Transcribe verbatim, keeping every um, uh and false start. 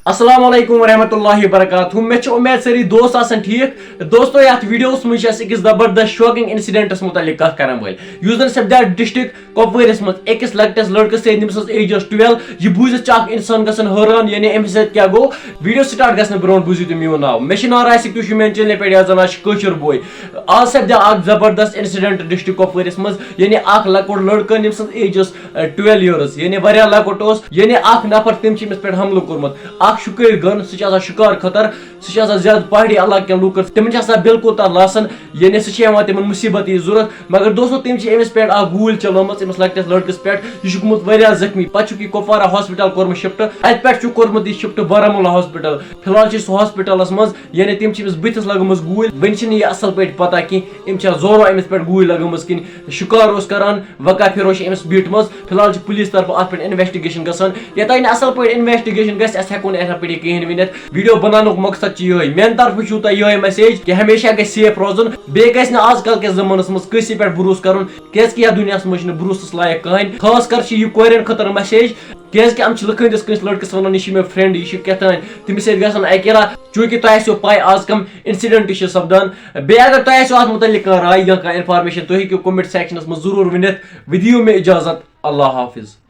السلام علیکم ورحمۃ اللہ وبرکاتہ۔ مےٚ چھِ اُمید سٲری دوست آسن ٹھیٖک۔ دوستو، یتھ ویڈیوس منٛز چھِ أسۍ أکِس زبردست شاکنگ انسیڈنٹس متعلق کتھ کرن وٲلۍ، یُس زن سپدیو ڈسٹرکٹ کۄپوٲرِس منٛز أکِس لۄکٹِس لڑکس سۭتۍ، ییٚمِس ٲس ایج ٲس ٹُویلو۔ یہِ بوٗزِتھ چھُ اکھ انسان گژھان حٲران، یعنی أمِس سۭتۍ کیٛاہ گوٚو۔ ویڈیو سٹارٹ گژھنہٕ برونٛٹھ بوٗزِو تُہۍ میون ناو۔ مےٚ چھُ ناو راسِک، تُہۍ چھِو میانہِ چینلہِ پٮ۪ٹھ یا زن آسہِ کٲشُر بوے۔ آز سپدیو اکھ زبردست انسیڈنٹ ڈسٹرکٹ کۄپوٲرِس منٛز، یعنی اکھ لۄکُٹ لڑکہٕ، ییٚمہِ سٕنٛز ایج ٲس ٹُویلو ییٲرٕس، یعنی واریاہ لۄکُٹ اوس، یعنی اکھ نفر، تٔمۍ چھِ أمِس پٮ۪ٹھ حملہٕ کوٚرمُت۔ اکھ شُکٲرۍ گن، سُہ چھُ آسان شِکار خٲطرٕ، سُہ چھُ آسان زیادٕ پہاڑی علاقہٕ کٮ۪ن لوٗکن، تِمن چھِ آسان بالکل تتھ لاسن، یعنی سُہ چھُ یِوان تِمن مُصیبت یی ضوٚرتھ۔ مگر دوستو، تٔمۍ چھِ أمِس پٮ۪ٹھ اکھ گوٗلۍ چلٲومٕژ، أمِس لۄکٹِس لڑکس پٮ۪ٹھ۔ یہِ چھُ گوٚمُت واریاہ زخمی، پتہٕ چھُکھ یہِ کۄپوارہ ہاسپٹل کوٚرمُت شفٹ، اتہِ پٮ۪ٹھ چھُکھ کوٚرمُت یہِ شفٹ بارہمولہ ہاسپٹل۔ فی الحال چھِ سُہ ہاسپٹلس منٛز، یعنی تٔمۍ چھِ أمِس بٕتھِس لگٲومٕژ گوٗلۍ، وۄنۍ چھِنہٕ یہِ اصل پٲٹھۍ پتہ کینٛہہ، أمۍ چھا زورو أمِس پٮ۪ٹھ گوٗلۍ لگٲومٕژ کِنہٕ شِکار اوس کران، وقع فیروز چھِ أمِس بیٖٹھمٕژ۔ فی الحال چھِ پُلیٖس طرفہٕ اَتھ پٮ۪ٹھ انویسٹِگیشن گژھان۔ یوٚتانۍ نہٕ اَصٕل پٲٹھۍ انویسٹِگیشن گژھِ، اَسہِ ہٮ۪کو نہٕ یِتھَے پٲٹھۍ یہِ کِہیٖنۍ ؤنِتھ۔ ویٖڈیو بناونُک مقصد چھُ یِہوٚے۔ میٛانہِ طرفہٕ چھُو تۄہہِ یِہوٚے message کہِ ہمیشہ گژھِ safe روزُن۔ بیٚیہِ گژھِ نہٕ آز کل کِس زمانس منٛز کٲنٛسہِ پٮ۪ٹھ بروسہٕ کرُن، کیٛازِ کہِ یَتھ دُنیاہَس منٛز چھُنہٕ بروسَس لایق کٕہٕنۍ۔ خاص کر چھِ یہِ کورٮ۪ن خٲطرٕ message، کیٛازِ کہِ یِم چھِ لُکہٕ ہٕنٛدِس کٲنٛسہِ لڑکَس وَنان، "یہِ چھُ مےٚ friend، یہِ چھُ کیٛاہ تام"، تٔمِس سۭتۍ گژھن اَکہِ راتھ، چوٗنٛکہِ تۄہہِ آسیو پَے آز کَم incident چھِ سَپدان۔ بیٚیہِ اگر تۄہہِ آسیو اَتھ مُتعلِق کانٛہہ راے یا کانٛہہ information، تُہۍ ہیٚکِو comment sectionس منٛز ضروٗر ؤنِتھ۔ وۄنۍ دِیِو مےٚ اِجازت۔ اللہ حافظ۔